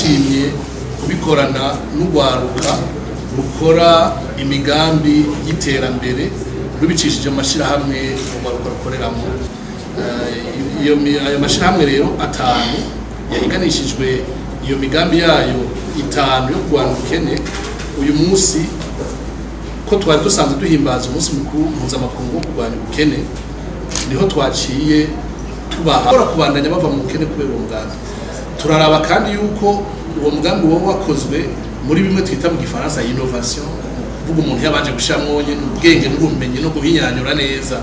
Twashimye kubikorana n'urwaruka rukora imigambi y'iterambere rubicishije mu mashyirahamwe urwaruka rukoreramo. Ayo mashyirahamwe rero atanu yahiganishijwe iyo migambi yayo itanu yo kurwanya ubukene. Uyu munsi ko twari dusanzwe duhimbaza umunsi mukuru mpuzamakungu wo kurwanya ubukene, niho twaciye tubaha kubandanya bava mu bukene kubera uwo mugambi. Turaraba kandi yuko uwo mugambi woba wakozwe muri bimwe twita mu gifaransa innovation, kuvuga umuntu yabanje gushiramwo ubwenge n'ubumenyi no guhinyanyura neza.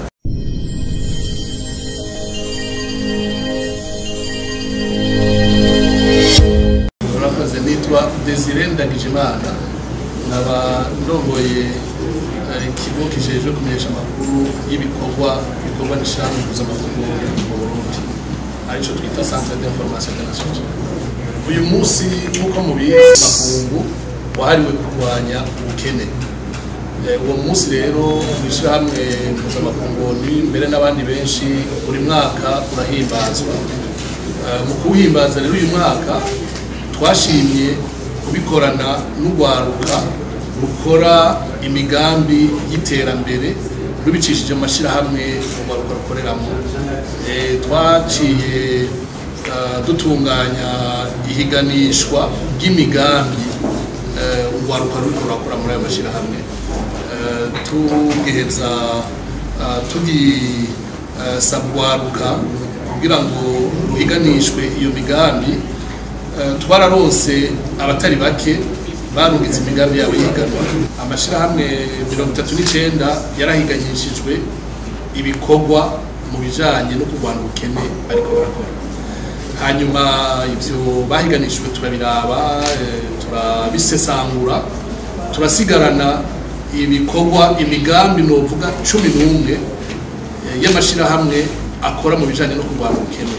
Murakoze. Nitwa Desire Ndagijimana, nkaba ndongoye ikigo kijejwe kumenyesha amakuru y'ibikorwa bikorwa n'ishirahamwe mpuzamakungu mu Burundi, arico twita Centre d'information des Nations Unies. Uyu munsi nk'uko mubizi, makungu wahariwe kurwanya ubukene. Uwo munsi rero mw'ishirahamwe mpuzamakungu mbere n'abandi benshi buri mwaka urahimbazwa. Mu kuwuhimbaza rero uyu mwaka twashimye kubikorana n'urwaruka rukora imigambi y'iterambere rubicishije mu mashyirahamwe urwaruka rukoreramo. Twaciye dutunganya ihiganishwa ry'imigambi urwaruka ruriko rurakora muri ayo mashyirahamwe. Tugiheza tugisaba urwaruka kugira ngo ruhiganishwe iyo migambi. Twararonse abatari bake barungitse imigambi yabo yiganwa. Amashirahamwe 39 yarahiganyishijwe ibikorwa mu bijanye no kurwanya ubukene bariko barakora. Hanyuma ivyo bahiganishijwe turabiraba, turabisesangura, turasigarana ibikorwa imigambi novuga 11 y'amashirahamwe akora mu bijanye no kurwanya ubukene.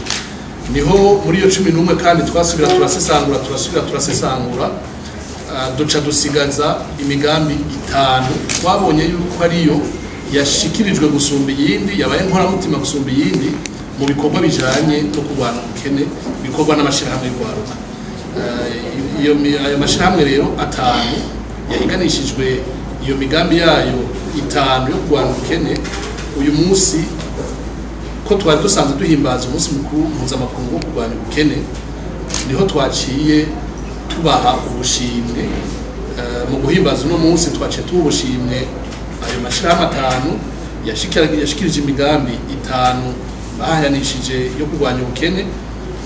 Niho muri iyo 11 kandi twasubira turasesangura, turasubira turasesangura, duca dusigaza imigambi itanu twabonye yuko ariyo yashikirijwe gusumba iyindi, yabaye nkoramutima gusumba iyindi mu bikorwa bijanye no kurwanya ubukene bikorwa n'amashirahamwe y'urwaruka. Ayo mashirahamwe rero atanu yahiganishijwe iyo migambi yayo itanu yo kurwanya ubukene. Uyu munsi ko twari dusanzwe duhimbaza umunsi mukuru mpuzamakungu wo kurwanya ubukene, niho twaciye tubaha ubushimwe. Mu guhimbaza uno munsi twaciye tuha ubushimwe ayo mashirahamwe atanu yashikirije imigambi itanu bahayanishije yo kurwanya ubukene.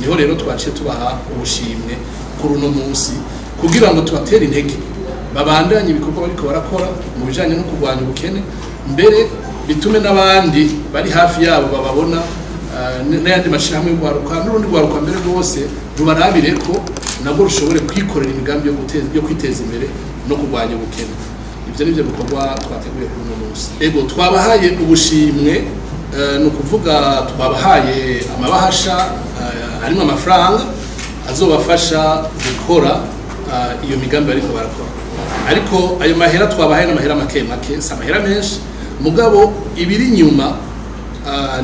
Niho rero twaciye tubaha ubushimwe kuri uno munsi kugira ngo tubatere intege babandanye ibikorwa bariko barakora mu bijanye no kurwanya ubukene, mbere bitume n'abandi bari hafi yabo bababona, n'ayandi mashirahamwe y'urwaruka n'urundi rwaruka mbere rwose rubarabire ko nabwo rushobore kwikorera imigambi yo kwiteza imbere no kurwanya ubukene. Ivyo nivyo bikorwa twateguye kuri uno munsi. Ego, twabahaye ubushimwe, ni ukuvuga twabahaye amabahasha harimwo amafaranga azobafasha gukora iyo migambi bariko barakora. Ariko ayo mahera twabahaye n'amahera make make, si amahera menshi, mugabo ibiri inyuma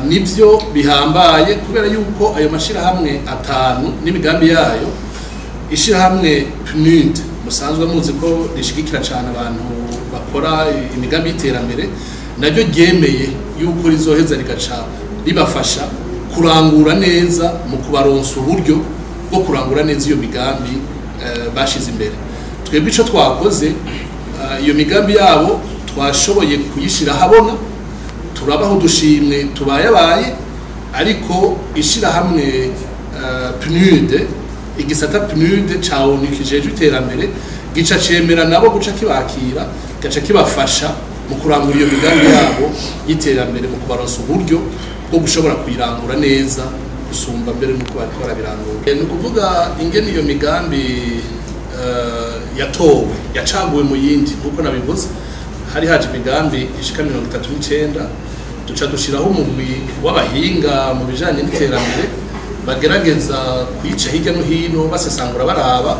nivyo bihambaye, kubera yuko ayo mashirahamwe atanu n'imigambi yayo, ishirahamwe PNUD musanzwe muzi ko rishigikira cane abantu bakora imigambi y'iterambere, naryo ryemeye yuko rizoheza rigaca ribafasha kurangura neza mu kubaronsa uburyo bwo kurangura neza iyo migambi bashize imbere. Twebwe ico twakoze, iyo migambi yabo twashoboye kuyishira habona, turabaho udushimwe tubayabaye, ariko ishirahamwe PNUD, igisata PNUD ca ONU kijejwe iterambere, gica cemera nabo guca kibakira, gaca kibafasha mu kurangura iyo migambi yabo y'iterambere, mu kubaronsa uburyo bwo gushobora kuyirangura neza gusumba mbere nuko bariko barabirangura. Ni ukuvuga ingene iyo migambi yatowe, yacaguwe mu yindi, nkuko nabivuze hari haje imigambi ishika 39, duca dushiraho umugwi w'abahinga mu bijanye n'iterambere bagerageza kuyica hirya no hino, basesangura baraba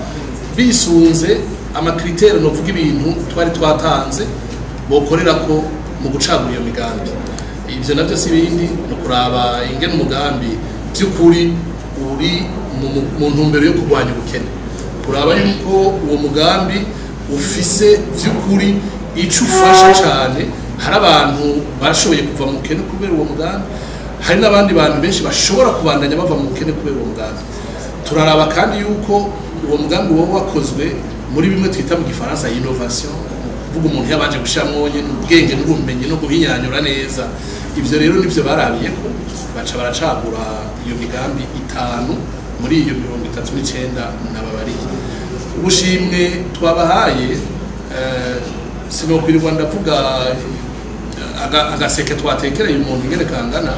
bisunze amakriteri novuga ibintu twari twatanze bokorera ko mu gucagura iyo migambi. Ivyo navyo si ibindi, ni ukuraba ingene umugambi by'ukuri uri mu ntumbero yo kurwanya ubukene. Kuraba yuko uwo mugambi ufise vy'ukuri ico ufasha cane. Hari abantu bashoboye kuva mu bukene kubera uwo mugambi, hari n'abandi bantu benshi bashobora kubandanya bava mu bukene kubera uwo mugambi. Turaraba kandi yuko uwo mugambi woba wakozwe muri bimwe twita mu gifaransa innovation, kuvuga umuntu yabanje gushiramwo nyene ubwenge n'ubumenyi no guhinyanyura neza. Ivyo rero nivyo barabiye ko baca baracagura iyo migambi 5 muri iyo 39 nababariye. Ubushimwe twabahaye, sinokwirirwa ndavuga agaseke twatekereye umuntu ingene kangana,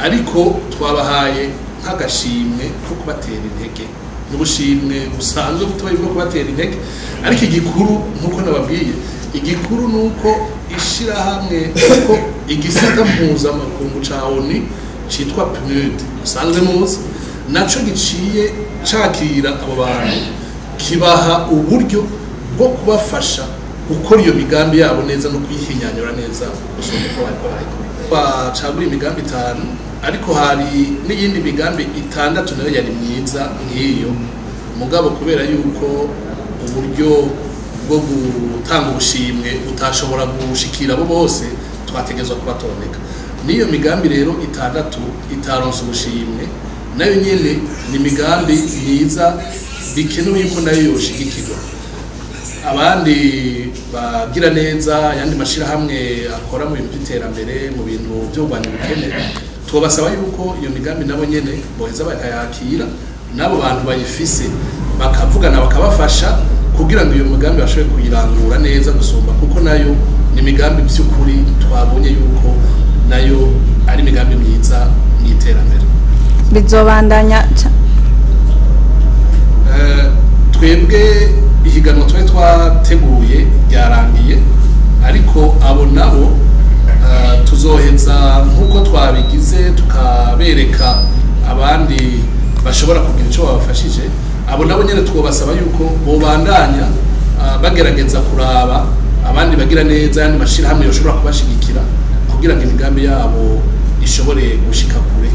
ariko twabahaye nk'agashimwe ko kubatera intege, n'ubushimwe busanzwe butoyi bwo kubatera intege. Ariko igikuru nk'uko nababwiye, igikuru nuko ishirahamwe ko igisata mpuzamakungu ca ONU citwa PNUD musanzwe muzi, naco giciye cakira abo bantu kibaha uburyo bwo kubafasha gukora iyo migambi yabo neza no kuyihinyanyura neza gusumba uko bariko barayikora. Bacagura imigambi 5, ariko hari n'iyindi migambi 6 nayo yari myiza nk'iyo, mugabo kubera yuko uburyo bwo gutanga ubushimwe utashobora gushikira abo bose, twategezwa kubatondeka. N'iyo migambi rero 6 itaronse ubushimwe, nayo nyene ni migambi myiza bikenewe yuko nayo yoshigikirwa. Abandi bagira neza, ayandi mashirahamwe akora mu bintu by'iterambere, mu bintu byo kurwanya ubukene, tubasaba yuko iyo migambi nabo nyene boheza bakayakira, n'abo bantu bayifise bakavugana bakabafasha kugira ngo iyo migambi bashobore kuyirangura neza gusumba, kuko nayo ni imigambi by'ukuri twabonye yuko nayo ari imigambi myiza mu iterambere. Bizobandanya. Twebwe ihiganwa twari twateguye ryarangiye, ariko abo nabo tuzoheza nk'uko twabigize tukabereka abandi bashobora kugira ico babafashije. Abo nabo nyene twobasaba yuko bobandanya bagerageza kuraba abandi bagira neza, yandi mashirahamwe yoshobora kubashigikira kugira ngo imigambi yabo ishobore gushika kure.